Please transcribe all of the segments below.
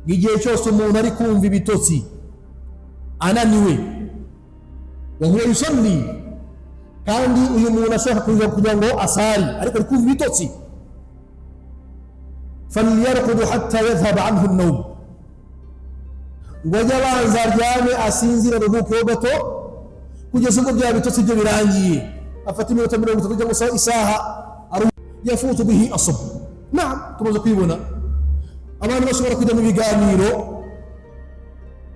Igihe cyose umuntu ari kumva ibitotsi, ananiwe, وهو يصلي, kandi uyu muntu ashaka kuza kugira ngo asari, ariko ari kumva ibitotsi, فليرقد حتى يذهب عنه النوم, ngo ajye abanza aryame, asinzire, aruhukeho gato kugeza ubwo bya bitotsi bye birangiye, afata iminota 30 cyangwa se isaha. يفوت به الصبح. نعم, tumaze kwibona abantu bashobora kujya mu biganiro,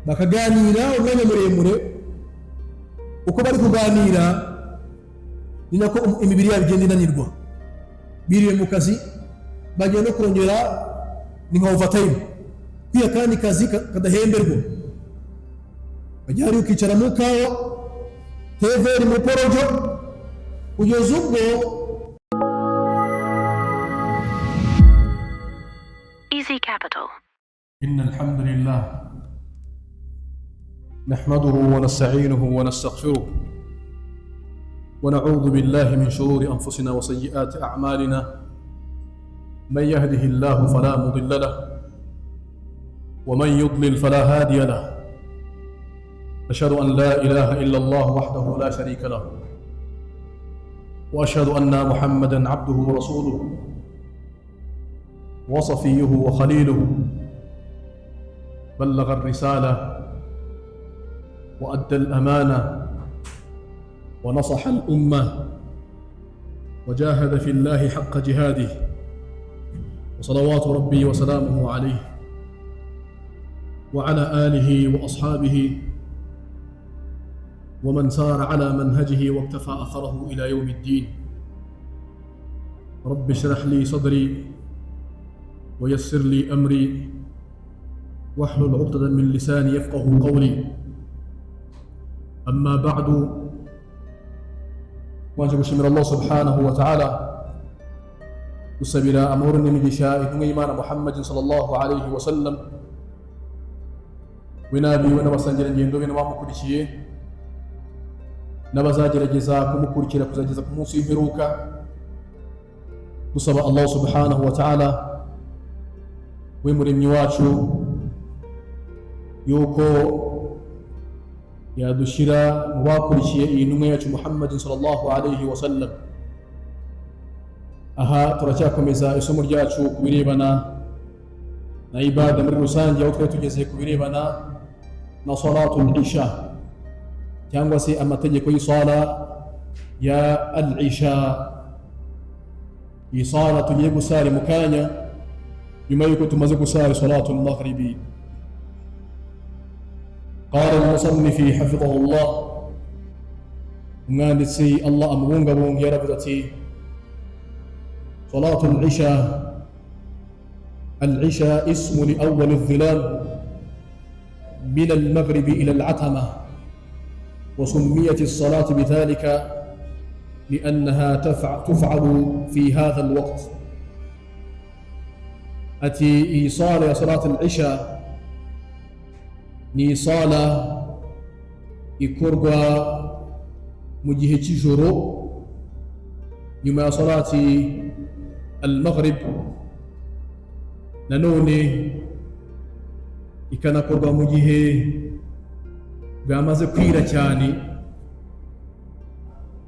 bakaganira umwanya muremure. Uko bari kuganira ni nako imibiri yabo igenda inanirwa. Biriwe mu kazi, bagiye no kurongera, ni nka overtime, kwiha akandi kazi kadahemberwa, bajya hariya ukicara mu kawa teveri mu porojo kugeza ubwo. Easy Capital. إن الحمد لله نحمده ونستعينه ونستغفره ونعوذ بالله من شرور أنفسنا وسيئات أعمالنا. من يهده الله فلا مضل له ومن يضلل فلا هادي له. أشهد أن لا إله إلا الله وحده لا شريك له، وأشهد أن محمدا عبده ورسوله وصفيه وخليله، بلغ الرسالة وأدى الأمانة ونصح الأمة وجاهد في الله حق جهاده، وصلوات ربي وسلامه عليه وعلى آله وأصحابه ومن سار على منهجه واقتفى أثره إلى يوم الدين. رب اشرح لي صدري ويسر لي أمري واحلل عقدة من لساني يفقه قولي. أما بعد, waje gushimira Allah سبحانه وتعالى, gusabira amahoro n'imigisha intumwa y'Imana Muhammadin صلى الله عليه وسلم, we n'abiwe n'abasangirangendo be n'abamukurikiye n'abazagerageza kumukurikira kuzageza ku munsi w'imperuka. Dusaba Allah سبحانه وتعالى, we muremyi wacu, yuko yadushyira mu bakurikiye iyi ntumwa yacu Muhammadin صلى الله عليه وسلم. Aha turacyakomeza isomo ryacu ku birebana na ibada muri rusange, aho twari tugeze ku birebana na صلاة العشاء, cyangwa se amategeko y'isala ya العشاء. Iyi sala tugiye gusari mu kanya nyuma y'uko tumaze gusari صلاة المغرب. قال المصنف حفظه الله, umwanditsi Allah amubungabunga yaravuze ati: صلاة العشاء. العشاء اسم لأول الظلام من المغرب إلى العتمة، وسميت الصلاة بذلك لأنها تفعل في هذا الوقت. Ati iyi sala ya صلاة العشاء ni isala ikorwa mu gihe cy'ijoro nyuma ya صلاة المغرب, nanone ikanakorwa mu gihe bwamaze kwira cyane,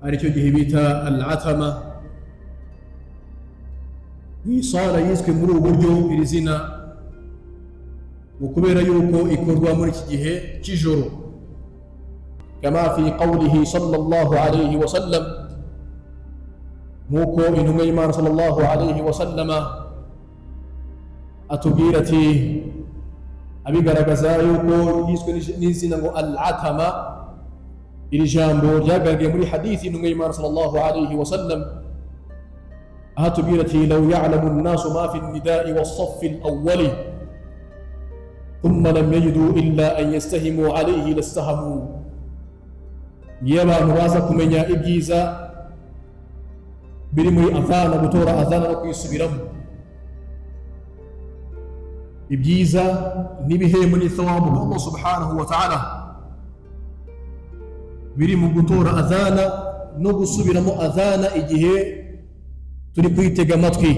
aricyo gihe bita العتمة. Iyi sala yiswe muri ubu buryo, iri zina, mu kubera yuko ikorwa muri iki gihe cy'ijoro, كما في قوله صلى الله عليه وسلم, nk'uko intumwa y'Imana صلى الله عليه وسلم atubwira ati, abigaragaza yuko yiswe n'izina ngo العتمة. Iri jambo ryagaragaye muri hadithi intumwa y'Imana صلى الله عليه وسلم, aho atubwira ati: لو يعلم الناس ما في النداء والصف الأول ثم لم يجدوا إلا أن يستهموا عليه لاستهموا. Iyo abantu baza kumenya ibyiza biri muri adhana, gutora adhana no kuyisubiramo, ibyiza n'ibihembo n'ithawabu Allah سبحانه وتعالى biri mu gutora adhana no gusubiramo adhana igihe turi kuyitega amatwi.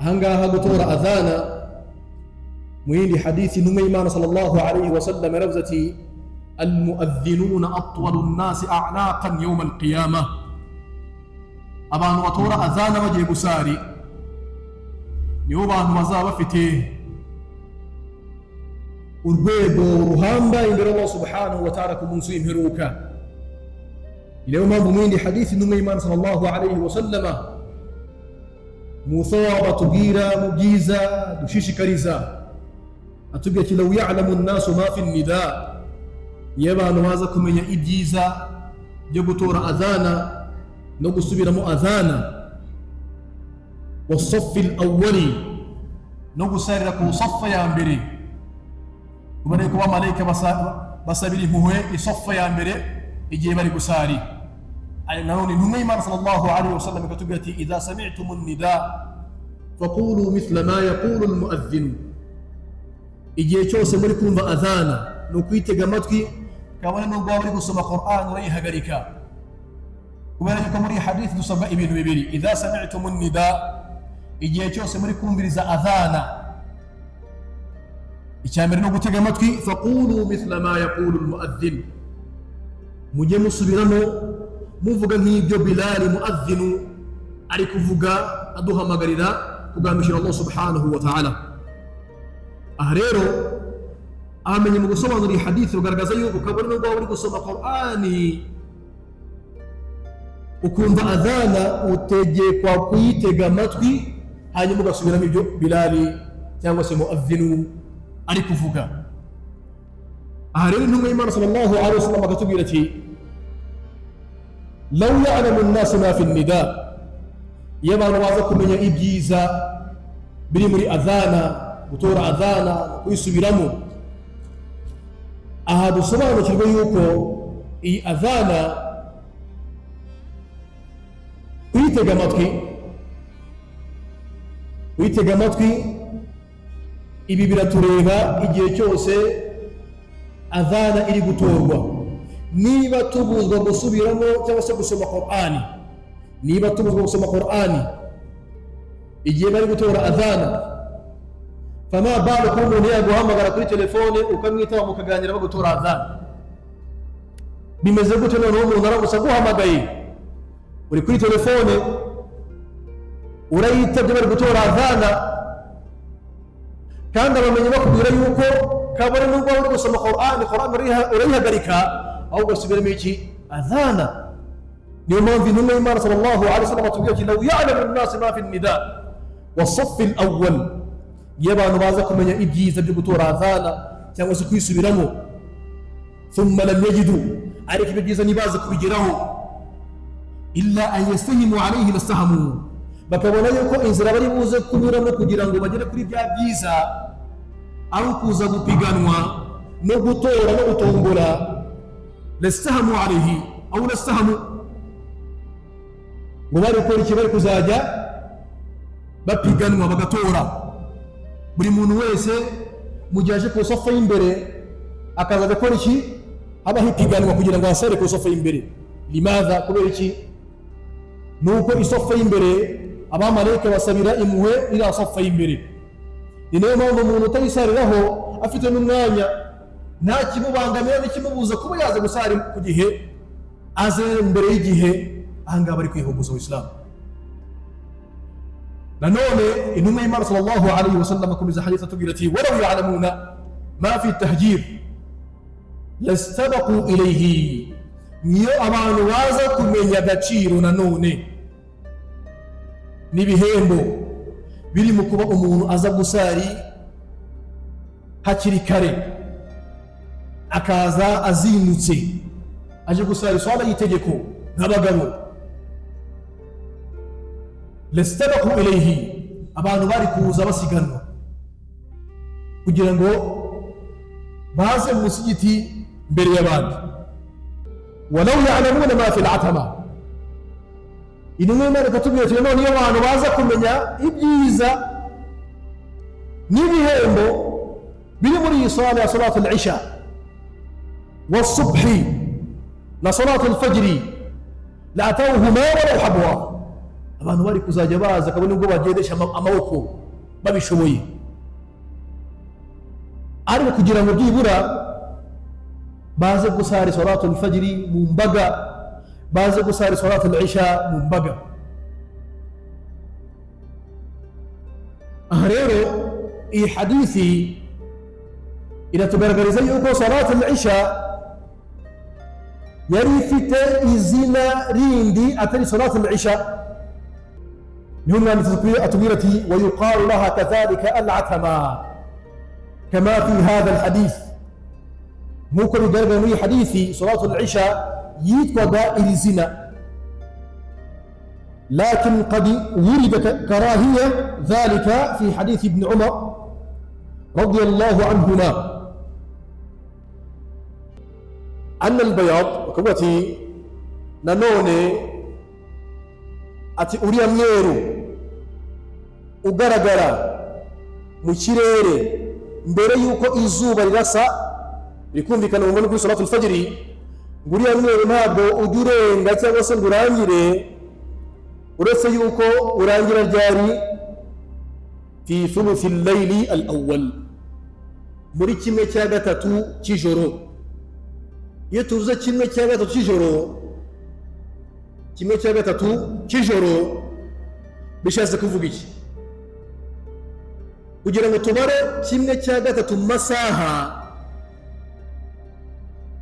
Ahangaha gutora adhana Mu yindi hadithi, intumwa y'Imana sallallahu alayhi wa sallam yaravuze ati: "Almuadhinuna atwalu nnasi a'naqan yawma alqiyama." Abantu batora azana bagiye gusari nibo bantu bazaba bafite urwego ruhambaye imbere y'Allah subhanahu wa ta'ala ku munsi w'imperuka. Ni nayo mpamvu mu yindi hadithi intumwa y'Imana sallallahu alayhi wa sallama, mu thawaba tubwira, mu byiza dushishikariza, atubwira ati: "Law ya'lamu nnasu ma fi nida." Iyo abantu baza kumenya ibyiza byo gutora adhana no gusubiramo adhana, wasafi alawwali, no gusarira ku safa ya mbere, kubera yuko abamarayika basabira impuhwe isofa ya mbere igihe bari gusari. Aya nanone intumwa y'Imana sallallahu alayhi wasallam ikatubwira ati: "Idha sami'tum nida faqulu mithla ma yaqulu almuadhdhin." Igihe cyose muri kumva adhana ni ukwitega amatwi, kabone nubwo waba uri gusoma Quran urayihagarika, kubera yuko muri iyi hadithi dusabwa ibintu bibiri: idha sami'tum nida, igihe cyose muri kumviriza adhana, icya mbere ni ugutega amatwi; faqulu mithla ma yaqulu almuadhdhin, mujye musubiramo muvuga nk'ibyo Bilali muadhinu ari kuvuga, aduhamagarira kugandukira Allah subhanahu wa ta'ala. Aha rero abamenye mu gusobanura iyi hadithi bagaragaza yuko kabone nubwo waba uri gusoma Qur'ani ukumva adhana, utegekwa kuyitega amatwi, hanyuma ugasubiramo ibyo Bilali cyangwa se muadhinu ari kuvuga. Aha rero intumwa y'Imana sallallahu alaihi wasallam akatubwira ati: "Law ya'lamu nnasu ma fi nida." Iyo abantu baza kumenya ibyiza biri muri adhana, gutora adhana, kuyisubiramo. Aha dusobanukirwe yuko iyi adhana kuyitega amatwi, kuyitega amatwi, ibi biratureba igihe cyose adhana iri gutorwa. Niba tubuzwa gusubiramo cyangwa se gusoma Qur'ani, niba tubuzwa gusoma Qur'ani igihe bari gutora adhana, fama balu kuba umuntu yaguhamagara kuri telefone ukamwitaba mukaganira bagutora adhana? Bimeze gute noneho umuntu aramutse aguhamagaye uri kuri telefone, urayitabye, bari gutora adhana, kandi abamenyi bakubwira yuko kabone nubwo waba uri gusoma Qur'ani, Qur'ani urayihagarika, ahubwo ugasubiramo iki? Adhana. Niyo mpamvu intumwa y'Imana sallallahu alaihi wasallam atubwira ati: "Law ya'lamu an-nas ma fi an-nida wa saff al-awwal." Iyo abantu baza kumenya ibyiza byo gutora adhana cyangwa se kwisubiramo, thumma lam yajidu, ariko ibyo byiza ntibaze kubigeraho, illa an yastahimu alayhi lastahamu, bakabona yuko inzira bari buze kunyuramo kugira ngo bagere kuri bya byiza ari ukuza gupiganwa no gutora no gutombora, lastahamu alayhi aw lastahamu, ngo bari gukora iki? Bari kuzajya bapiganwa bagatora, buri muntu wese mu gihe aje ku isofa y'imbere akaza agakora iki? Habaho ipiganwa kugira ngo asare ku isofa y'imbere. Limadha? Kubera iki? Ni uko isofa y'imbere abamarayika basabira impuhwe iriya sofa y'imbere. Ni nayo mpamvu umuntu utayisariraho afite n'umwanya, nta kimubangamira n'ikimubuza kuba yaza gusara ku gihe, aze mbere y'igihe, ahangaha bari kwihuguza Ubusilamu. Nanone intumwa y'Imana sallallahu alayhi wasallam akomeza hadith atubwira ati: "Walaw ya'lamuna ma fi tahjir lastabaqu ilayhi." Niyo abantu baza kumenya agaciro nanone n'ibihembo biri mu kuba umuntu aza gusari hakiri kare, akaza azindutse aje gusari swala y'itegeko nk'abagabo, lastabaqu ilayhi, abantu bari kuza basiganwa kugira ngo baze mu musigiti mbere y'abandi. Walau ya'lamuna ma fi al-atama, intumwa y'Imana ikatubwira ati: "None iyo abantu baza kumenya ibyiza n'ibihembo biri muri iyi swala ya salatu al-isha wasubhi na salatu al-fajri, la atawhuma walau habwa." Abantu bari kuzajya baza kabone nubwo bagendesha amaboko babishoboye. Ariko kugira ngo byibura baze gusara salatu alfajiri mu mbaga, baze gusara salatu al-isha mu mbaga. Aha rero iyi hadithi iratugaragariza yuko salatu al-isha yari ifite izina rindi atari salatu al-isha. Niho umwanditsi atubwira ati: "Wayuqalu laha kadhalika al-atama kama fi hadha al-hadith." Nk'uko bigaragara muri iyi hadithi, salatu al-isha yitwaga iri zina. لكن قد ورد كراهية ذلك في حديث ابن عمر رضي الله عنهما أن البياض وكبتي nanone ati uriya mweru ugaragara mu kirere mbere y'uko izuba rirasa, birikumvikana ngo ni kuri salatu alfajiri, ngo uriya mweru ntabwo ujya urenga cyangwa se ngo urangire, uretse yuko urangira ryari? في ثلث الليل الأول, muri kimwe cya gatatu cy'ijoro. Iyo tuvuze kimwe cya gatatu cy'ijoro, kimwe cya gatatu cy'ijoro bishatse kuvuga iki? Kugira ngo tubare kimwe cya gatatu mu masaha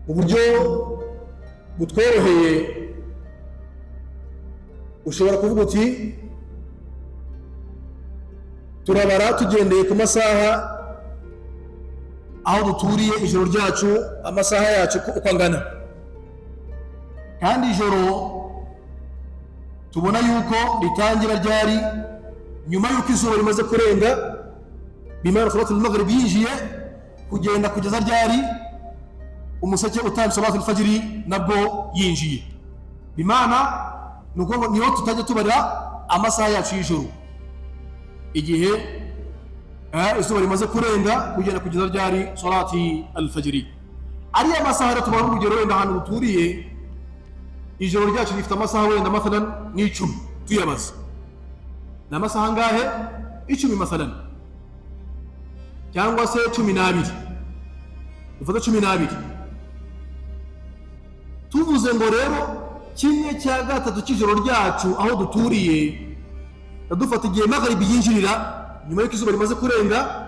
mu buryo butworoheye, ushobora kuvuga uti turabara tugendeye ku masaha aho duturiye, ijoro ryacu, amasaha yacu uko angana. Kandi ijoro tubona yuko ritangira ryari? Nyuma y'uko izuba rimaze kurenga, bimara salatu al-maghrib yinjiye, kugenda kugeza ryari? Umuseke utambye, salatu al-fajiri nabwo yinjiye. Bimana ni ukuvuga ngo niho tutajya tubarira amasaha yacu y'ijoro, igihe izuba rimaze kurenga kugenda kugeza ryari? Salati al-fajiri. Ariya masaha rero, tubara urugero wenda ahantu duturiye, ijoro ryacu rifite amasaha wenda mathalan ni 10. Tuyabaze, ni amasaha angahe? 10 mathalan, cyangwa se 12. Dufate 12. Tuvuze ngo rero kimwe cya gatatu cy'ijoro ryacu aho duturiye, dufata igihe magharibi yinjirira nyuma y'uko izuba rimaze kurenga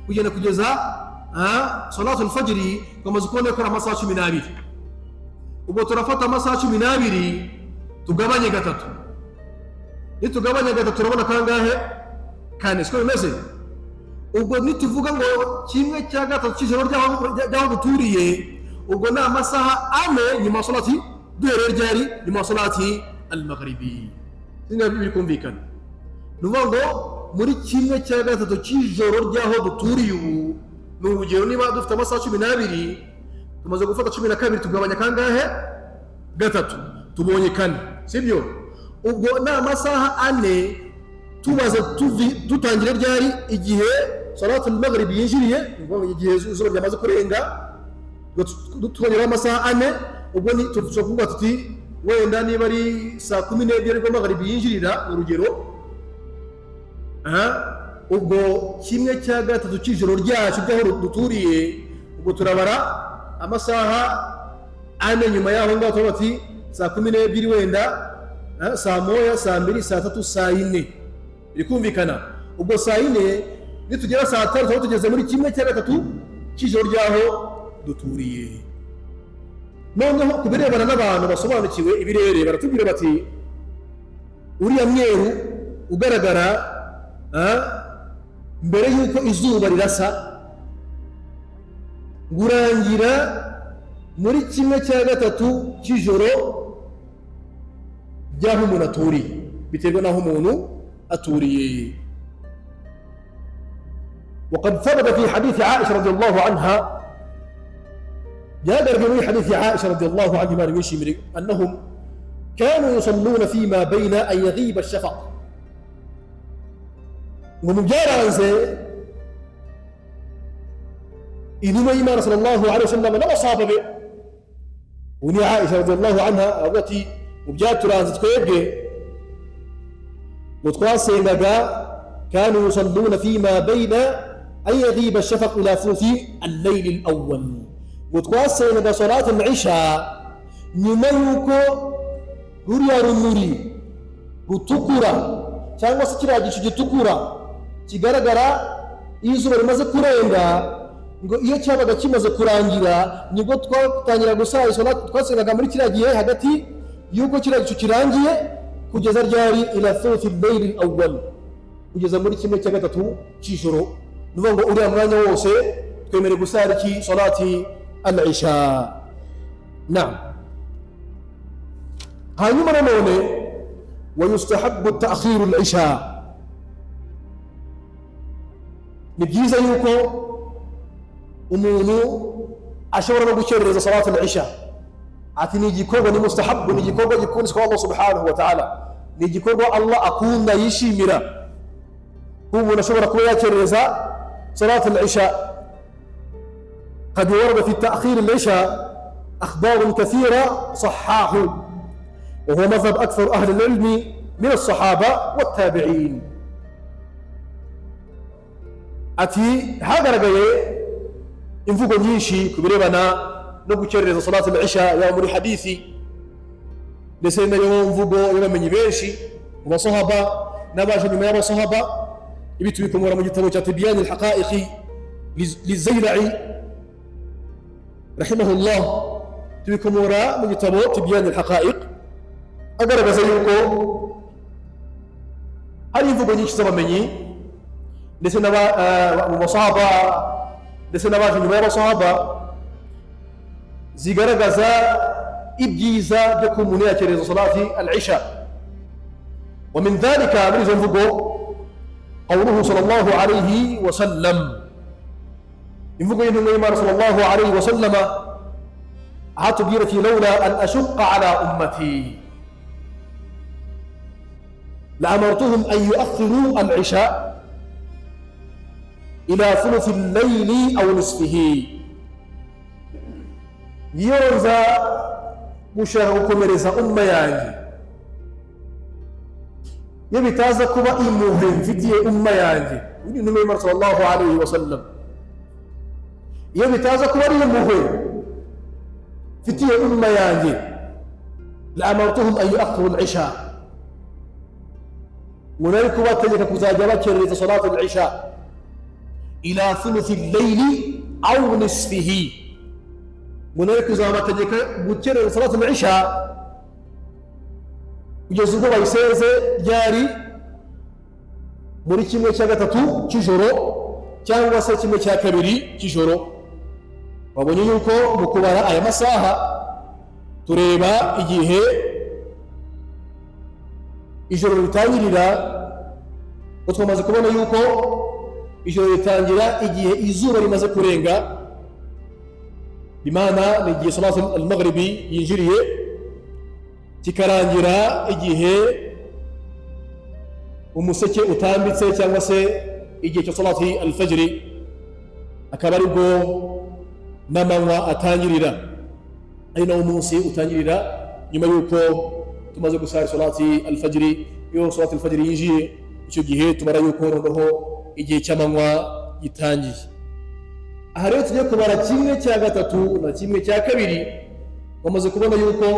kugenda kugeza salatu alfajiri, twamaze kubona ko ari amasaha 12. Ubwo turafata amasaha 12 tugabanye gatatu. Nitugabanya gatatu turabona kangahe? Kane, siko bimeze? Ubwo nituvuga ngo kimwe cya gatatu cy'ijoro ry'aho duturiye, ubwo ni amasaha 4 nyuma ya salati. Duhereye ryari? Nyuma ya salati al-maghribi. Singa biri kumvikana? Ni ukuvuga ngo muri kimwe cya gatatu cy'ijoro ry'aho duturiye ubu, ni urugero, niba dufite amasaha 12, tumaze gufata 12, tugabanya kangahe? Gatatu, tubonye kane, sibyo? Ubwo ni amasaha 4. Tubaze dutangira ryari? Igihe salatu al-maghrib yinjiriye, ni ukuvuga ngo igihe izuba ryamaze kurenga, twongeraho amasaha 4. Ubwo ni tushobora kuvuga tuti wenda niba ari saa 12 ariko magharibi yinjirira, urugero, aha, ubwo kimwe cya gatatu cy'ijoro ryacu ry'aho duturiye, ubwo turabara amasaha 4 nyuma y'aho ngaho, turavuga ati saa 12 wenda, saa 1, saa 2, saa 3, saa 4. Biri kumvikana? Ubwo saa 4 nitugera saa 5, tuba tugeze muri kimwe cya gatatu cy'ijoro ry'aho duturiye. Noneho ku birebana n'abantu basobanukiwe ibirere, baratubwira bati uriya mweru ugaragara mbere y'uko izuba rirasa ngo urangira muri kimwe cya gatatu cy'ijoro by'aho umuntu aturiye, biterwa n'aho umuntu aturiye. وقد ثبت في حديث عائشة رضي الله عنها، جاء في حديث عائشة رضي الله عنها أنهم كانوا يصلون فيما بين أن يغيب الشفق. Ngo mu byaranze intumwa y'Imana sallallahu alaihi wasallam n'abasahaba be, ubu ni Aisha radiyallahu anha, avuga ati mu byaturanze twebwe ngo twasengaga, كانوا يصلون فيما بين أن يغيب الشفق إلى ثلث الليل الأول. Ngo twasengaga صلاة العشاء nyuma y'uko ruriya rumuri rutukura, cyangwa se kiriya gicu gitukura kigaragara iyo izuba rimaze kurenga, ngo iyo cyabaga kimaze kurangira nibwo twatangira gusara isolat. Twasengaga muri kiriya gihe hagati y'uko kiriya gicu kirangiye kugeza ryari? إلى ثلث الليل الأول, kugeza muri kimwe cya gatatu cy'ijoro. Ni ukuvuga ngo uriya mwanya wose twemerewe gusara iki? صلاة العشاء. نعم. Hanyuma nanone ويستحب تأخير العشاء, ni byiza yuko umuntu ashobora no gukerereza صلاة العشاء. Ati ni igikorwa, ni مستحب, ni igikorwa gikunzwe Allah سبحانه وتعالى, ni igikorwa Allah akunda, yishimira, kuba umuntu ashobora kuba yakerereza صلاة العشاء. قد ورد في تأخير العشاء أخبار كثيرة صحاه، وهو مذهب أكثر أهل العلم من الصحابة والتابعين. Ati hagaragaye imvugo nyinshi ku birebana no gukerereza صلاة العشاء, yaba muri hadithi, ndetse nayo mvugo y'abamenyi benshi mu basahaba n'abaje nyuma y'abasahaba. Ibi tubikomora mu gitabo cya تبيان الحقائق للزيلعي رحمه الله. Tubikomora mu gitabo تبيان الحقائق, agaragaza yuko hari imvugo nyinshi z'abamenyi, ndetse mu basahaba, ndetse n'abaje nyuma y'abasahaba, zigaragaza ibyiza byo kuba umuntu yakereza صلاة العشاء. ومن ذلك, muri izo mvugo, قوله صلى الله عليه وسلم, imvugo y'intumwa y'Imana صلى الله عليه وسلم, aho atubwira ati: لولا أن أشق على أمتي لأمرتهم أن يؤخروا العشاء إلى ثلث الليل أو نصفه. Iyo nza gushaka gukomereza umma yanjye, iyo bitaza kuba impuhwe mfitiye umma yanjye, uyu ni intumwa y'Imana صلى الله عليه وسلم, iyo bitaza kuba ari impuhwe mfitiye umma yanjye, لأمرتهم أن يؤخروا العشاء, ngo nari kubategeka kuzajya bakerereza صلاة العشاء إلى ثلث الليل أو نصفه, ngo nari kuzabategeka gukerereza صلاة العشاء kugeza ubwo bayisenze ryari? Muri kimwe cya gatatu cy'ijoro, cyangwa se kimwe cya kabiri cy'ijoro. Babonye yuko mu kubara aya masaha tureba igihe ijoro ritangirira, ko twamaze kubona yuko ijoro ritangira igihe izuba rimaze kurenga, بمعنى ni igihe صلاة المغرب yinjiriye, kikarangira igihe umuseke utambitse, cyangwa se igihe cya صلاة الفجر, akaba aribwo n'amanywa atangirira, ari nawo munsi utangirira nyuma y'uko tumaze gusara صلاة الفجر. Iyo صلاة الفجر yinjiye, icyo gihe tubara yuko noneho igihe cy'amanywa gitangiye. Aha rero tujye kubara kimwe cya gatatu na kimwe cya kabiri. Wamaze kubona yuko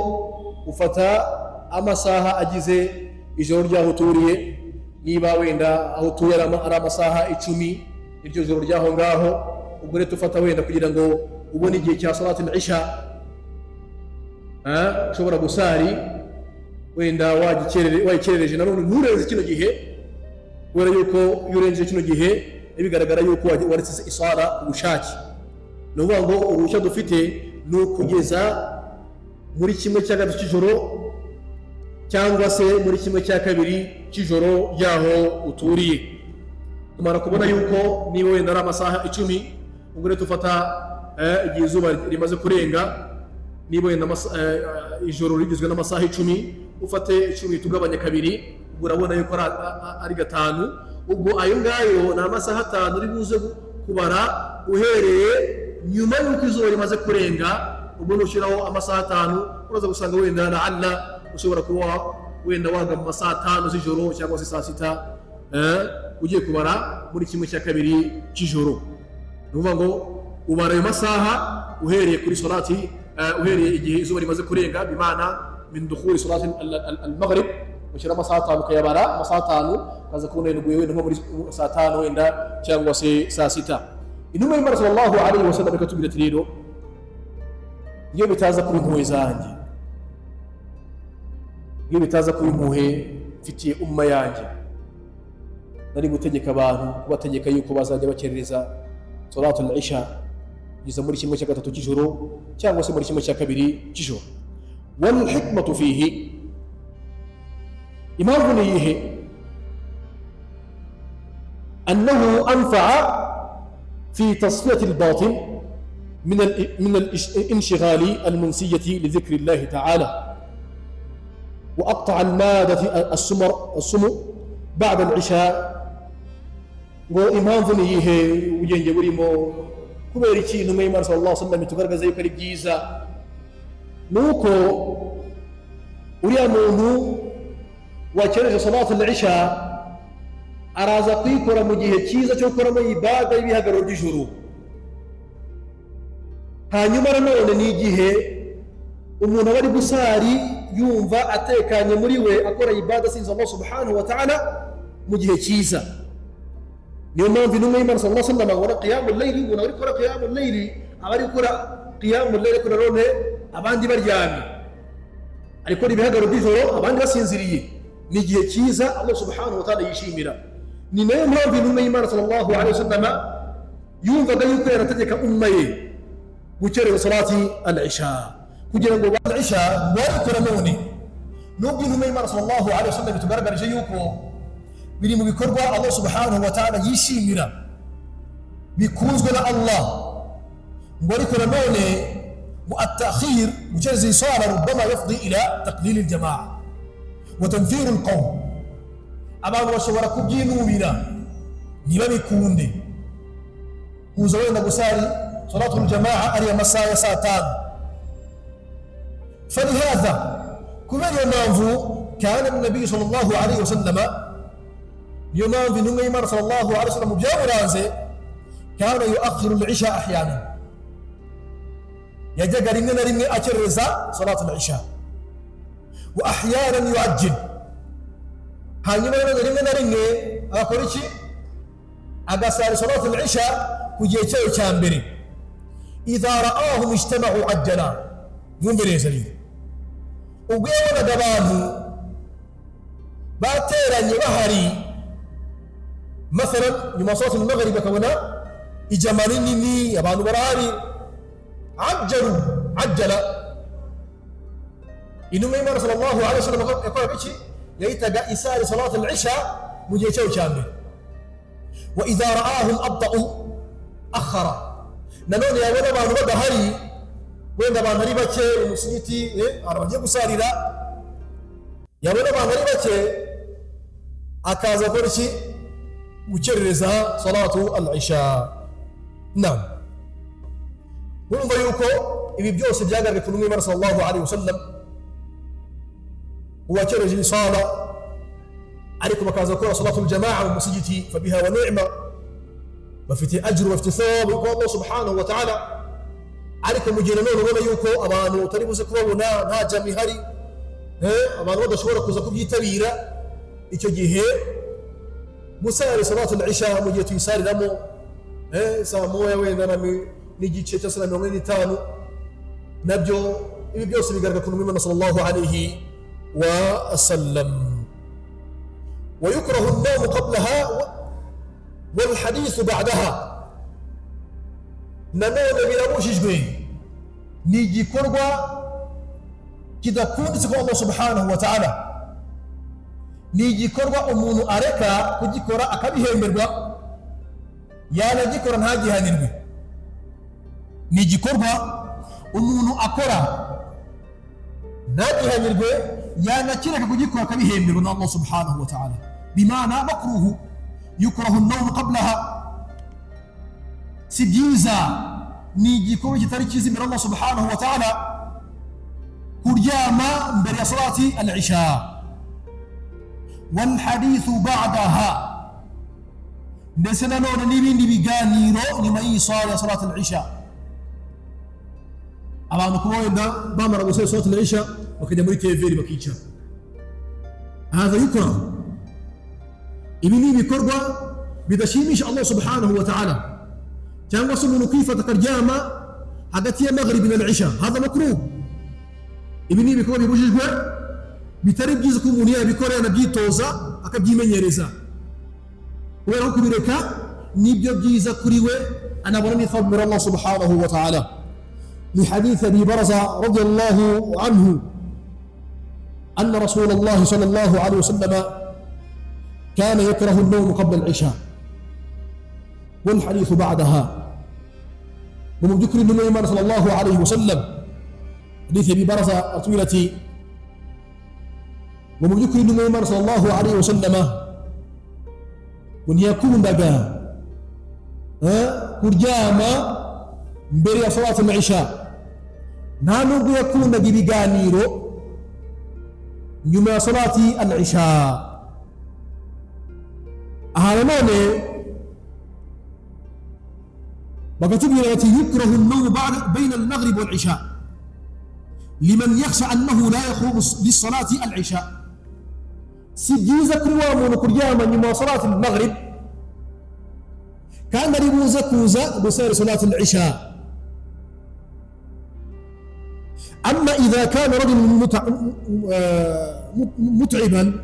ufata amasaha agize ijoro ry'aho uturiye. Niba wenda aho utuye ari amasaha 10, iryo joro ry'aho ngaho, ubwo rero ufata wenda kugira ngo ubone igihe cya صلاة العشاء ushobora gusari, wenda wayikerereje, nanone nturenze kino gihe, kubera yuko iyo urengeje kino gihe bigaragara yuko waretse isara ku bushake. Ni ukuvuga ngo uruhushya dufite ni ukugeza muri kimwe cya gatatu cy'ijoro, cyangwa se muri kimwe cya kabiri cy'ijoro ry'aho uturiye. Tumara kubona yuko niba wenda ari amasaha 10, ubwo rero dufata igihe izuba rimaze kurenga. Niba wenda ijoro rigizwe n'amasaha 10, ufate 10 tugabanya kabiri, ubwo urabona yuko ari 5. Ubwo ayo ngayo ni amasaha 5 uri buze kubara uhereye nyuma y'uko izuba rimaze kurenga. Ubwo nushyiraho amasaha 5, uraza gusanga wenda لعل ushobora kuba wenda waga mu masaha 5 z'ijoro cyangwa se saa 6. Ugiye kubara muri kimwe cya kabiri cy'ijoro, ni ukuvuga ngo ubara ayo masaha uhereye kuri salati, uhereye igihe izuba rimaze kurenga, بمعنى من دخول صلاة المغرب, ushyira amasaha 5, ukayabara amasaha 5, ukaza kubona wenda wenda nko muri saa 5 wenda cyangwa se saa 6. Intumwa y'Imana صلى الله عليه وسلم ikatubwira ati: "Rero iyo bitaza kuba impuhwe zanjye, iyo bitaza kuba impuhwe mfitiye umma yanjye, nari gutegeka abantu, kubategeka yuko bazajya bakerereza صلاة العشاء kugeza muri kimwe cya gatatu cy'ijoro cyangwa se muri kimwe cya kabiri cy'ijoro." والحكمة فيه, impamvu ni iyihe? أنه أنفع في تصفية الباطن من الانشغال المنسية لذكر الله تعالى، وأقطع المادة السمر السمو بعد العشاء. Ngo impamvu ni iyihe? Ubugenge burimo kubera iki intumwa y'Imana صلى الله عليه وسلم itugaragaza yuko ari byiza? Ni uko uriya muntu wakereje صلاة العشاء araza kuyikora mu gihe cyiza cyo gukoramo ibada y'ibihagararo by'ijuru. Hanyuma nanone ni igihe umuntu aba ari gusari yumva atekanye muri we, akora ibada asinze Allah سبحانه وتعالى mu gihe cyiza. Niyo mpamvu intumwa y'Imana صلى الله عليه وسلم abona قيام الليل, umuntu ari gukora قيام الليل, aba ari gukora قيام الليل ariko nanone abandi baryamye, ari gukora ibihagararo by'ijoro abandi basinziriye. Ni igihe cyiza Allah سبحانه وتعالى yishimira. Ni nayo mpamvu intumwa y'Imana صلى الله عليه وسلم yumvaga yuko yarategeka umma ye gukerera صلاة العشاء kugira ngo العشاء wabikora. None nubwo intumwa y'Imana صلى الله عليه وسلم itugaragarije yuko biri mu bikorwa Allah سبحانه وتعالى yishimira, bikunzwe na Allah, ngo ariko nanone ngo التأخير, gukereza iswala, ربما يفضي إلى تقليل الجماعة وتنفير القوم, abantu bashobora kubyinubira ntibabikunde kuza wenda gusari صلاة الجماعة ariya masaha ya saa 5. فلهذا, kubera iyo mpamvu, كان النبي صلى الله عليه وسلم, niyo mpamvu intumwa y'Imana صلى الله عليه وسلم byamuranze, كان يؤخر العشاء أحيانا, yajyaga rimwe na rimwe akerereza صلاة العشاء, وأحيانا يعجل, hanyuma nanone rimwe na rimwe agakora iki? Agasara صلاة العشاء ku gihe cyayo cya mbere. إذا رآهم اجتمعوا عجل. Mwumve neza rero, ubwo yabonaga abantu bateranye bahari, مثلا nyuma صلاة المغرب, akabona ijama rinini, abantu barahari, عجلوا عجل, intumwa y'Imana صلى الله عليه وسلم yakoraga iki? Yahitaga isari صلاة العشاء mu gihe cyayo cya mbere. وإذا رآهم أبطأوا أخر. Nanone yabona abantu badahari, wenda abantu ari bake mu musigiti, abantu bagiye gusarira, yabona abantu ari bake akaza gukora iki? Gukerereza صلاة العشاء. نعم, murumva yuko ibi byose byagaragaye ku ntumwa y'Imana صلى الله عليه وسلم. Uwakereje isala ariko bakaza gukora صلاة الجماعة mu musigiti, فبها ونعمت, bafite أجر, bafite thawabu kwa Allah سبحانه وتعالى. Ariko mu gihe nanone ubona yuko abantu utari buze kubabona, nta jama ihari, abantu badashobora kuza kubyitabira, icyo gihe gusara صلاة العشاء mu gihe tuyisariramo saa 1 wenda n'igice cyangwa se na 45, nabyo ibi byose bigaragara ku ntumwa صلى الله عليه وسلم. ويكره النوم قبلها والحديث بعدها. Nanone birabujijwe, ni igikorwa kidakunditse ko Allah سبحانه وتعالى, ni igikorwa umuntu areka kugikora akabihemberwa, yanagikora ntagihanirwe. Ni igikorwa umuntu akora ntagihanirwe, yanakireka kugikora akabihemberwa na Allah سبحانه وتعالى. بمعنى مكروه, يكره النوم قبلها, si byiza, ni igikorwa kitari cyiza imbere Allah سبحانه وتعالى kuryama mbere ya صلاة العشاء, والحديث بعدها. Ndetse nanone n'ibindi biganiro nyuma y'iyi sala ya صلاة العشاء, abantu kuba wenda bamara gusala صلاة العشاء bakajya muri TVR bakicara, هذا يكره. Ibi ni ibikorwa bidashimisha Allah سبحانه وتعالى. Cyangwa se umuntu kwifata akaryama hagati ya magharibi na isha, هذا مكروه. Ibi ni ibikorwa bibujijwe, bitari byiza ko umuntu yabikora, yanabyitoza, akabyimenyereza, kubera ko kubireka nibyo byiza kuri we, anabona n'i ثواب من الله سبحانه وتعالى. لحديث أبي برزة رضي الله عنه أن رسول الله صلى الله عليه وسلم كان يكره النوم قبل العشاء والحديث بعدها. ومن ذكر النبي صلى الله عليه وسلم, حديث أبي برزة الطويلة, ومن ذكر النبي صلى الله عليه وسلم ntiyakundaga kuryama mbere ya صلاة العشاء, nta nubwo yakundaga ibiganiro nyuma ya صلاة العشاء. Aha nanone bakatubwira bati: يكره النوم بعد بين المغرب والعشاء لمن يخشى أنه لا يقوم للصلاة العشاء. Si byiza kuri wa muntu kuryama nyuma ya صلاة المغرب kandi ari buze kuza gusara صلاة العشاء. أما إذا كان رجل متعبا,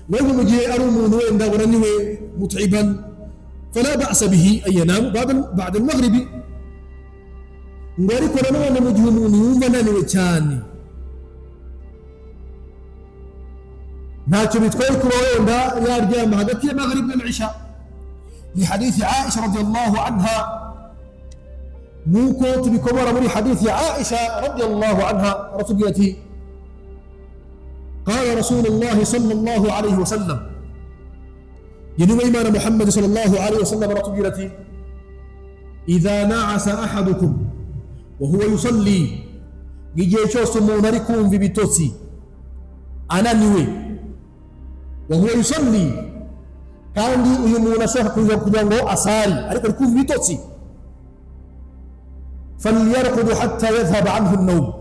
وهو mu gihe ari umuntu wenda unaniwe, متعبا, فلا بأس به أن ينام بعد المغرب. Ngo ariko nanone mu gihe umuntu yumva ananiwe cyane, ntacyo bitwaye kuba wenda yaryama hagati ya maghrib n'isha. لحديث عائشة رضي الله عنها, nuko tubikomora muri hadithi ya Aisha رضي الله عنها, aratubwira ati: قال رسول الله صلى الله عليه وسلم, intumwa y'Imana Muhammad صلى الله عليه وسلم aratubwira ati: إذا نعس أحدكم وهو يصلي, igihe cyose umuntu ari kumva ibitotsi, ananiwe, وهو يصلي, kandi uyu muntu ashaka kuza kugira ngo asari ariko ari kumva ibitotsi, فليرقد حتى يذهب عنه النوم,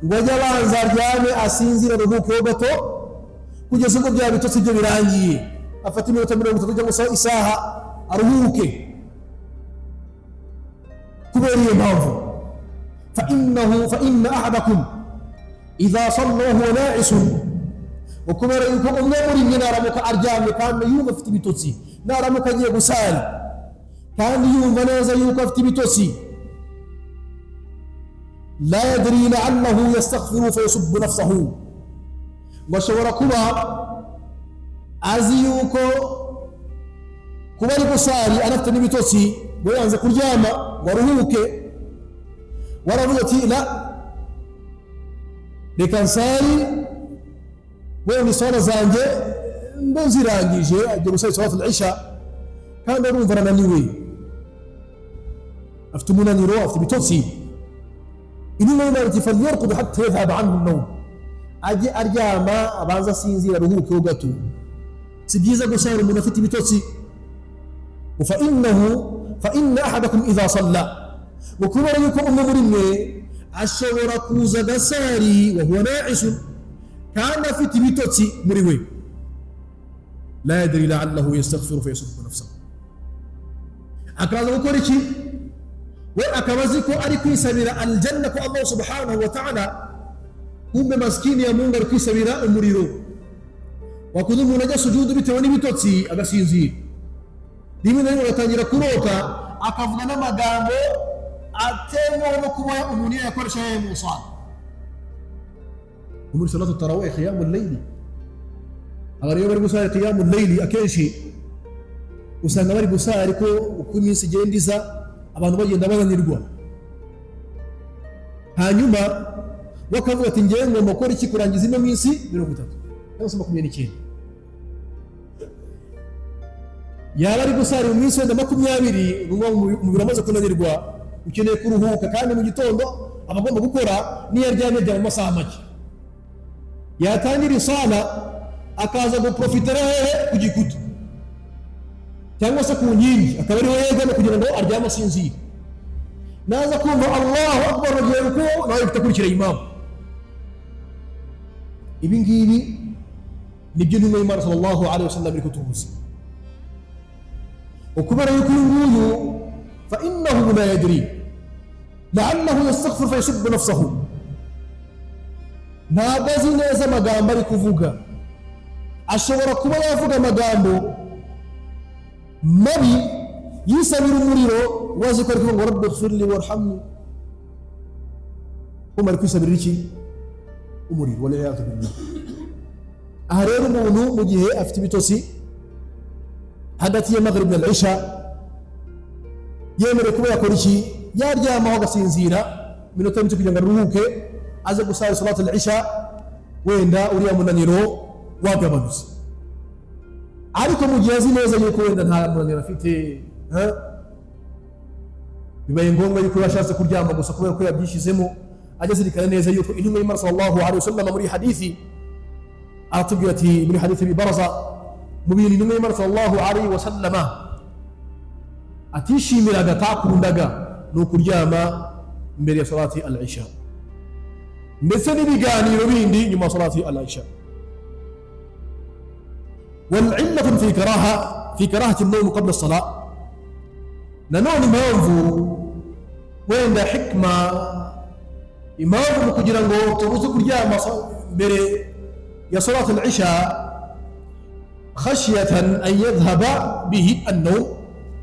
ngo ajye abanza aryame, asinzire, aruhukeho gato kugeza ubwo bya bitotsi byo birangiye, afate iminota 30 cyangwa se isaha aruhuke. Kubera iyo mpamvu, فإن أحدكم إذا صلى وهو ناعس, ukubera yuko umwe muri mwe naramuka aryamye kandi yumva afite ibitotsi, naramuka agiye gusali kandi yumva neza yuko afite ibitotsi, لا يدري لعله يستغفر فيسب نفسه, ngo ashobora kuba azi yuko kuba ari gusari anafite n'ibitotsi, ngo yanze kuryama ngo aruhuke, waravuze ati: "La, reka nsari wenda iswala zanjye mbe nzirangije." Agiye gusaba صلاة العشاء kandi arumva arananiwe, afite umunaniro, afite ibitotsi. Intumwa y'Imana iti: فليرقد حتى يذهب عنه النوم, ajye aryama, abanza asinzira, aruhukeho gato. Si byiza gusara umuntu afite ibitotsi. فإن أحدكم إذا صلى, ukubera yuko umwe muri mwe ashobora kuza agasari, وهو ناعس, kandi afite ibitotsi muri we, لا يدري لعله يستغفر فيسب نفسه, akaza gukora iki? We akaba azi ko ari kwisabira aljanna ko Allah سبحانه وتعالى, kumbe maskini ya Mungu ari kwisabira umuriro. Wakuze umuntu ajya sujudu bitewe n'ibitotsi, agasinzira, rimwe na rimwe agatangira kurota, akavuga n'amagambo atemewe no kuba umuntu yakoresha mu sala, muri صلاة التراويح, قيام الليل. Abantu iyo bari gusara قيام الليل, akenshi usanga bari gusara, ariko uko iminsi igenda iza abantu bagenda bananirwa. Hanyuma bakavuga ati: "Ngewe ngomba gukora iki kurangiza ino minsi 30 cyangwa se 29?" Yaba ari gusara mu minsi wenda 20, ni ukuvuga ngo umubiri amaze kunanirwa, ukeneye kuruhuka, kandi mu gitondo aba agomba gukora. Niyo aryamye ajya mu masaha make, yatangira isala akaza guprofitera hehe? Ku gikuta. Cyangwa se ku nkingi, akaba ariho yegama kugira ngo aryame asinzire. Naza kumva "Allahu akbar", agiye ruku, nawe ahita akurikira imamu. Ibi ngibi nibyo intumwa y'Imana sallallahu alaihi wasallam iri kutubuza, ukubera yuko uyu nguyu fa innahu la yadri la'allahu yastaghfir fayasubbu nafsahu, ntabwo azi neza amagambo ari kuvuga. Ashobora kuba yavuga amagambo mabi yisabira umuriro, wazi ko ari kuvuga ngo "Rabbi ighfirli warhamni", kuma ari kwisabira iki? Umuriro, waliyadu billah. Aha rero, umuntu mu gihe afite ibitotsi hagati ya maghrib na isha, yemerewe kuba yakora iki? Yaryamaho agasinzira iminota mike kugira ngo aruhuke, aze gusara salatu al-isha wenda uriya munaniro wagabanutse. Ariko mu gihe azi neza yuko wenda nta munaniro afite, bibaye ngombwa yuko yashatse kuryama gusa kubera ko yabyishyizemo, ajya azirikana neza yuko intumwa y'Imana sallallahu alaihi wasallam muri hadithi aratubwira ati, muri hadithi bibaraza, mu bintu intumwa y'Imana sallallahu alaihi wasallama atishimiraga, atakundaga, ni ukuryama mbere ya salati al-isha, ndetse n'ibiganiro bindi nyuma ya salati al-isha. والعلة في كراهة النوم قبل الصلاة، nanone impamvu wenda hikma, impamvu mu kugira ngo tubuze kuryama mbere ya salat al-isha, خشية أن يذهب به النوم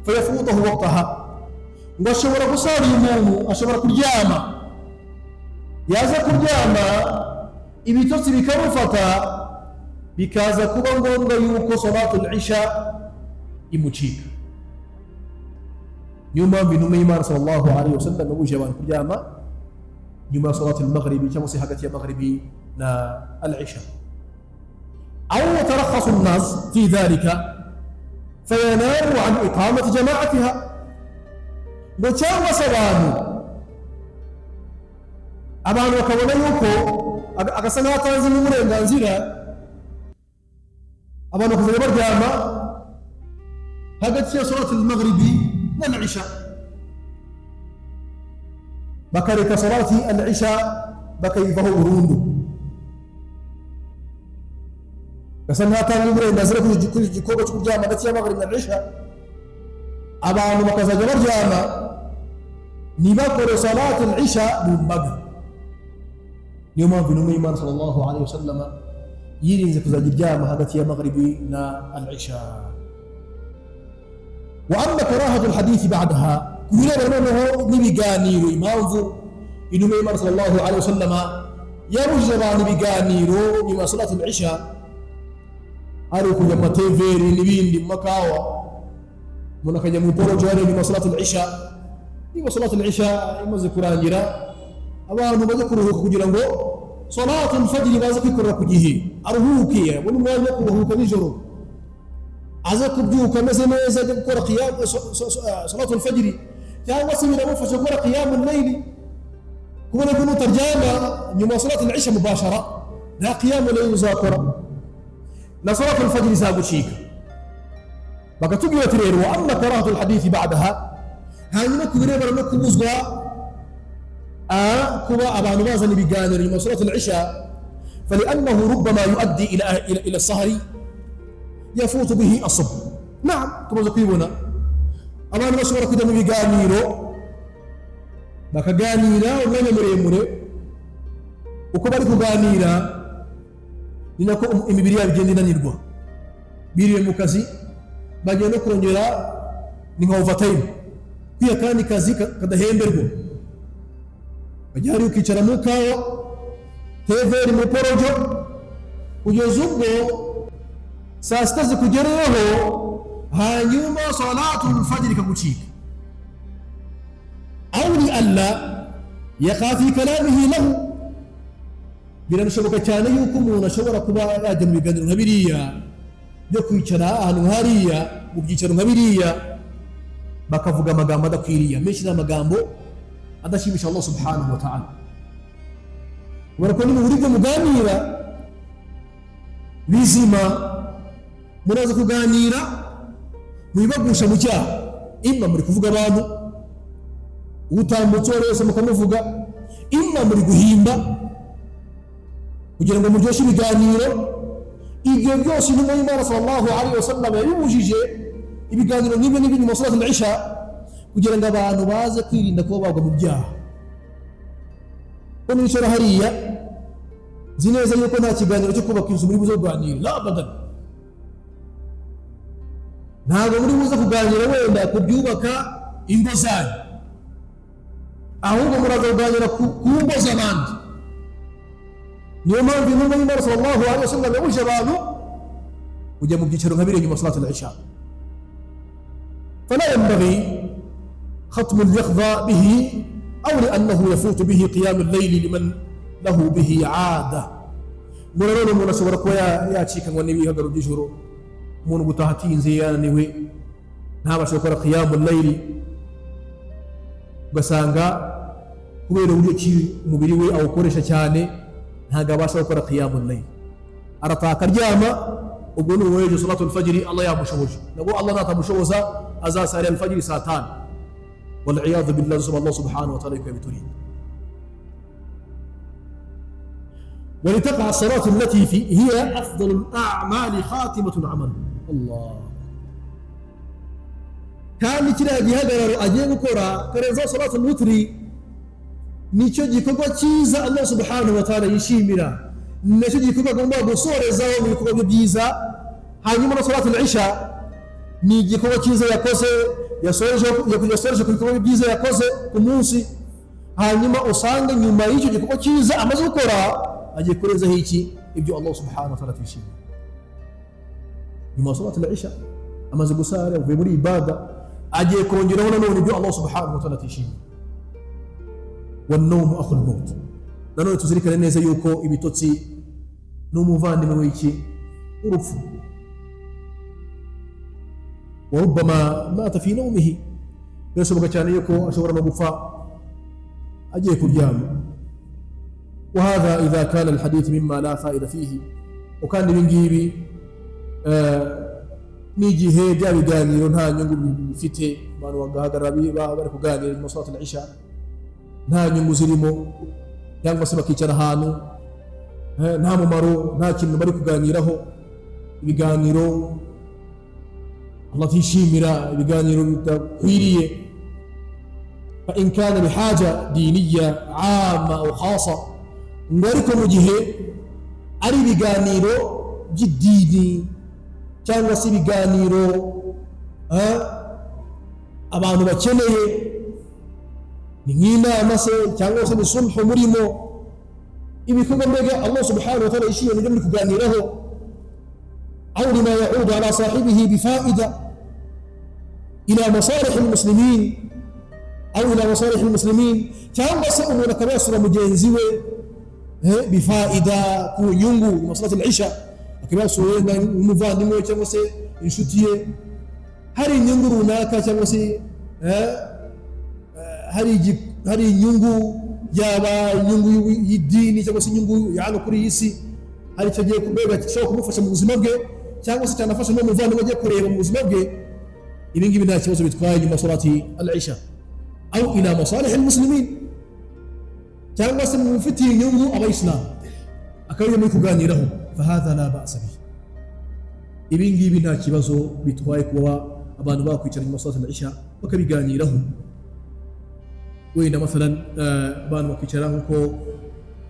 فيفوته وقتها، ngo ashobora gusara, uyu muntu ashobora kuryama, yaza kuryama ibitotsi bikamufata, bikaza kuba ngombwa yuko salatu al-isha imucika. Niyo mpamvu intumwa y'Imana sallallahu alaihi wasallam yabujije abantu kuryama nyuma ya salatu al-maghribi, cyangwa se hagati ya maghribi na al-isha. أو يترخص الناس في ذلك فيناموا عن إقامة جماعتها، ngo cyangwa se abantu bakabona yuko agasa n'aho atanze n'uburenganzira, abantu bakazajya baryama hagati ya salatu al-maghribi n'al-isha, bakareka salati al-isha bakayivaho burundu. Gasa nk'atanga uburenganzira kuri iki gikorwa cyo kuryama hagati ya maghribi na isha, abantu bakazajya baryama ntibakore salatu al-isha mu mbaga. Niyo mpamvu intumwa y'Imana sallallahu alaihi wasallama yirinze kuzajya iryama hagati ya maghribi na al-isha. Wa amma karahatu alhadithi ba'daha, ku birebana noneho n'ibiganiro, impamvu intumwa y'Imana sallallahu alaihi wasallama yabujije abantu ibiganiro nyuma ya salatu al-isha, ari ukujya mu mateveri n'ibindi, mu makawa, umuntu akajya mu porojo hariya nyuma ya salatu al-isha. Niba salatu al-isha imaze kurangira, abantu bajya kuruhuka kugira ngo salatu al-fajr baze kwikorera ku gihe, aruhuke, abone umwanya wo kuruhuka nijoro, aze kubyuka ameze neza, ajya gukora salatu al-fajr, cyangwa se biramufasha gukora qiyamu al-layli, kubera ko nutaryama nyuma ya salatu al-isha mubashara, nta qiyamu layli uzakora, na salatu al-fajr izagucika. Bakatubwira ati rero, wa amma karahatu al-hadithi ba'daha, hanyuma ku birebana no kubuzwa kuba abantu bazana ibiganiro nyuma ya salatu al-isha, فلأنه ربما يؤدي إلى السهر يفوت به الصبح. نعم، tumaze kwibona abantu bashobora kujya mu biganiro, bakaganira umwanya muremure. Uko bari kuganira ni nako imibiri yabo igenda inanirwa. Biriwe mu kazi, bagiye no kurongera, ni nka overtime, kwiya kandi kazi kadahemberwa. Bajya hariya ukicara mu kawa teveri, mu porojo, kugeza ubwo saa sita zikugereyeho, hanyuma salatu lfajiri ikagucika. Au lialla yaqa fi kalamihi lahu, biranashoboka cyane yuko umuntu ashobora kuba yajya mu biganiro nka biriya byo kwicara ahantu hariya mu byicaro nka biriya, bakavuga amagambo adakwiriye. Menshi ni amagambo adashimisha Allah subhanahu wa ta'ala, kubera ko ni mu buryo muganira bizima, muraza kuganira. Mu bibagusha mu cyaha, imma muri kuvuga abantu, utambutse uwo wese mukamuvuga, imma muri guhimba kugira ngo muryoshye ibiganiro. Ibyo byose Intumwa y'Imana صلى الله عليه وسلم yabibujije, ibiganiro nk'ibyo n'ibyo nyuma صلاة العشاء, kugira ngo abantu baze kwirinda kuba bagwa mu byaha. Ko nicara hariya, nzi neza yuko nta kiganiro cyo kubaka inzu muri buze kuganira. لا أبدا. Ntabwo muri buze kuganira wenda ku byubaka ingo zanyu, ahubwo muraza kuganira ku ngo z'abandi. Niyo mpamvu Intumwa y'Imana صلى الله عليه وسلم yabujije abantu kujya mu byicaro nka biriya nyuma صلاة العشاء. فلا ينبغي ختم اليقظة به أو لأنه يفوت به قيام الليل لمن له به عادة. Ngo nanone umuntu ashobora kuba yacikanwa n'ibihagararo by'ijoro, umuntu gutaha atinze, yananiwe, ntabashe gukora قيام الليل, ugasanga kubera uburyo ki umubiri we awukoresha cyane, ntabwo abasha gukora قيام الليل, arataha akaryama. Ubwo ni uwejo صلاة الفجر Allah yamushoboje. Nabwo Allah natamushoboza, azasarira alfajiri saa 5, والعياذ بالله. Dusaba Allah سبحانه وتعالى yuko yabiturinda. ولتقع الصلاة التي في هي أفضل الأعمال خاتمة العمل. الله. Kandi kiriya gihagararo agiye gukora karenzaho صلاة الوتر nicyo gikorwa cyiza Allah سبحانه وتعالى yishimira, nicyo gikorwa agomba gusorezaho mu bikorwa bye byiza. Hanyuma na صلاة العشاء ni igikorwa cyiza yakoze, yasoreje ku bikorwa byiza yakoze ku munsi. Hanyuma usange nyuma y'icyo gikorwa cyiza amaze gukora, agiye kurenzaho iki? Ibyo Allah سبحانه وتعالى atishimiye. Nyuma ya صلاة العشاء, amaze gusara, avuye muri ibada, agiye kongeraho nanone ibyo Allah سبحانه وتعالى atishimiye. والنوم أخو الموت. Nanone tuzirikane neza yuko ibitotsi ni umuvandimwe w'iki? Urupfu. وربما مات في نومه. Birashoboka cyane yuko ashobora no gupfa agiye kuryama. وهذا إذا كان الحديث مما لا فائدة فيه. Kandi ibi ngibi n'igihe bya biganiro nta nyungu bifite, abantu bagahagarara bari kuganira nyuma صلاة العشاء, nta nyungu zirimo, cyangwa se bakicara ahantu nta mumaro, nta kintu bari kuganiraho, ibiganiro Allah atishimira, ibiganiro bidakwiriye. فإن كان لحاجة دينية عامة أو خاصة, ngo ariko mu gihe ari ibiganiro by'idini cyangwa se ibiganiro abantu bakeneye, ni nk'inama se cyangwa se ni sulhu murimo, ibikorwa mbega Allah سبحانه وتعالى yishimiye nibyo muri kuganiraho, أو لما يعود على صاحبه بفائدة إلى مصالح المسلمين أو إلى مصالح المسلمين, cyangwa se umuntu akaba yasura mugenzi we بفائدة, ku nyungu, nyuma صلاة العشاء akaba yasuye wenda umuvandimwe we cyangwa se inshuti ye, hari inyungu runaka, cyangwa se hari inyungu, yaba inyungu y'idini cyangwa se inyungu ya hano kuri iyi si, hari icyo agiye kubega gishobora kumufasha mu buzima bwe, cyangwa se cyanafasha n'umuvandimwe agiye kureba mu buzima bwe, ibi ngibi nta kibazo bitwaye nyuma صلاة العشاء. أو إلى مصالح المسلمين, cyangwa se mu bifitiye inyungu abayisilamu, akaba muri kuganiraho, فهذا لا بأس به. Ibi ngibi nta kibazo bitwaye kuba abantu bakwicara nyuma صلاة العشاء bakabiganiraho. Wenda مثلا abantu bakicara, nkuko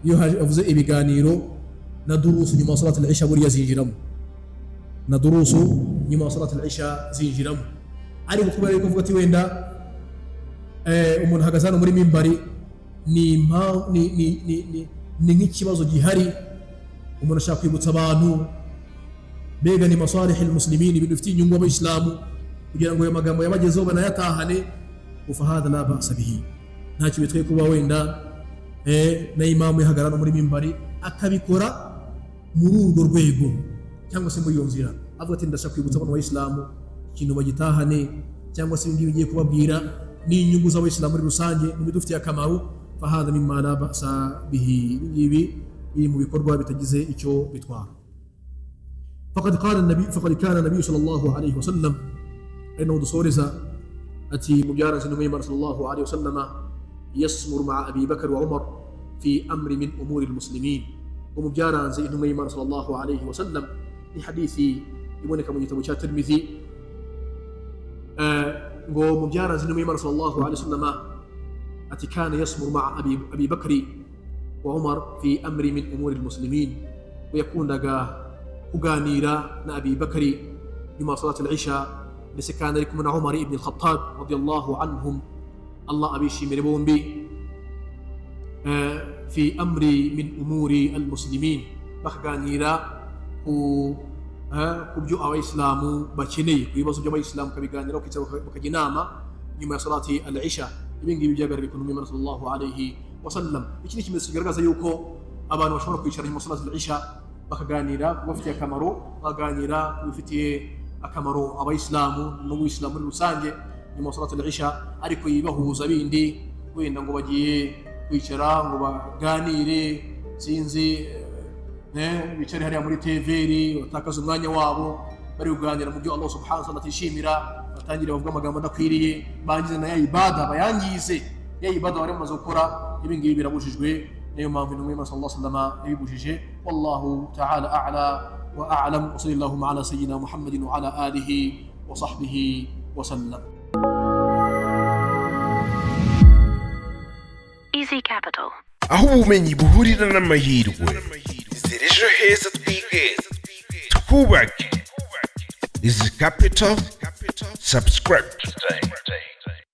iyo havuze ibiganiro na durusu nyuma صلاة العشاء buriya zinjiramo, na durusu nyuma صلاة العشاء zinjiramo. Ariko kubera yuko uvuga ati wenda umuntu ahagaze hano muri mimbari, ni nk'ikibazo gihari, umuntu ashaka kwibutsa abantu, mbega ni مصالح المسلمين, ibintu bifitiye inyungu abayisilamu, kugira ngo ayo magambo yabagezeho banayatahane, فهذا لا بأس به. Ntacyo bitwaye kuba wenda na imamu yahagarara muri mimbari akabikora muri urwo rwego cyangwa se muri iyo nzira, avuga ati: "Ndashaka kwibutsa abantu bayisilamu ikintu bagitahane, cyangwa se ibingibi ngiye kubabwira ni inyungu z'abayisilamu muri rusange, n'ibidufitiye akamaro." فهذا مما لا بأس به. Ibingibi biri mu bikorwa bitagize icyo bitwara. فقد قال النبي فقد كان النبي صلى الله عليه وسلم Ari naho dusoreza. Ati mu byaranze intumwa y'Imana صلى الله عليه وسلم يسمر مع أبي بكر وعمر في أمر من أمور المسلمين. Ngo mu byaranze intumwa y'Imana صلى الله عليه وسلم, ni hadithi iboneka mu gitabo cya Tirmidhi, ngo mu byaranze intumwa y'Imana صلى الله عليه وسلم, ati كان يسمر مع أبي بكر وعمر في أمر من أمور المسلمين. Yakundaga kuganira na Abi Bakari nyuma ya صلاة العشاء, ndetse kandi ari kumwe na Umar ibn al-Khattab رضي الله عنهم, Allah abishimire bombi, في أمر من أمور المسلمين, bakaganira ku byo abayisilamu bakeneye, ku bibazo by'abayisilamu, bakabiganiraho, bakicara, bakajya inama nyuma ya صلاة العشاء. Ibi ngibi byagaragaye ku ntumwa y'Imana صلى الله عليه وسلم. Iki ni ikimenyetso kigaragaza yuko abantu bashobora kwicara nyuma ya صلاة العشاء, bakaganira ku bafitiye akamaro, bakaganira ku bifitiye akamaro abayisilamu n'ubuyisilamu muri rusange nyuma ya صلاة العشاء. Ariko yibahuza bindi wenda ngo bagiye kwicara ngo baganire, sinzi, bicare hariya muri TVR, batakaza umwanya wabo bari kuganira mu byo Allah سبحانه وتعالى atishimira, batangire bavuga amagambo adakwiriye, bangize na ya ibada, bayangize ya ibada bari bamaze gukora. Ibi ngibi birabujijwe, niyo mpamvu intumwa y'Imana صلى الله عليه وسلم yabibujije. والله تعالى أعلى وأعلم، وصلى اللهم على سيدنا محمد وعلى آله وصحبه وسلم. Easy Capital. Aho ubumenyi buhurira n'amahirwe. Zira ejo heza, twige, twubake. Easy Capital. Subscribe today.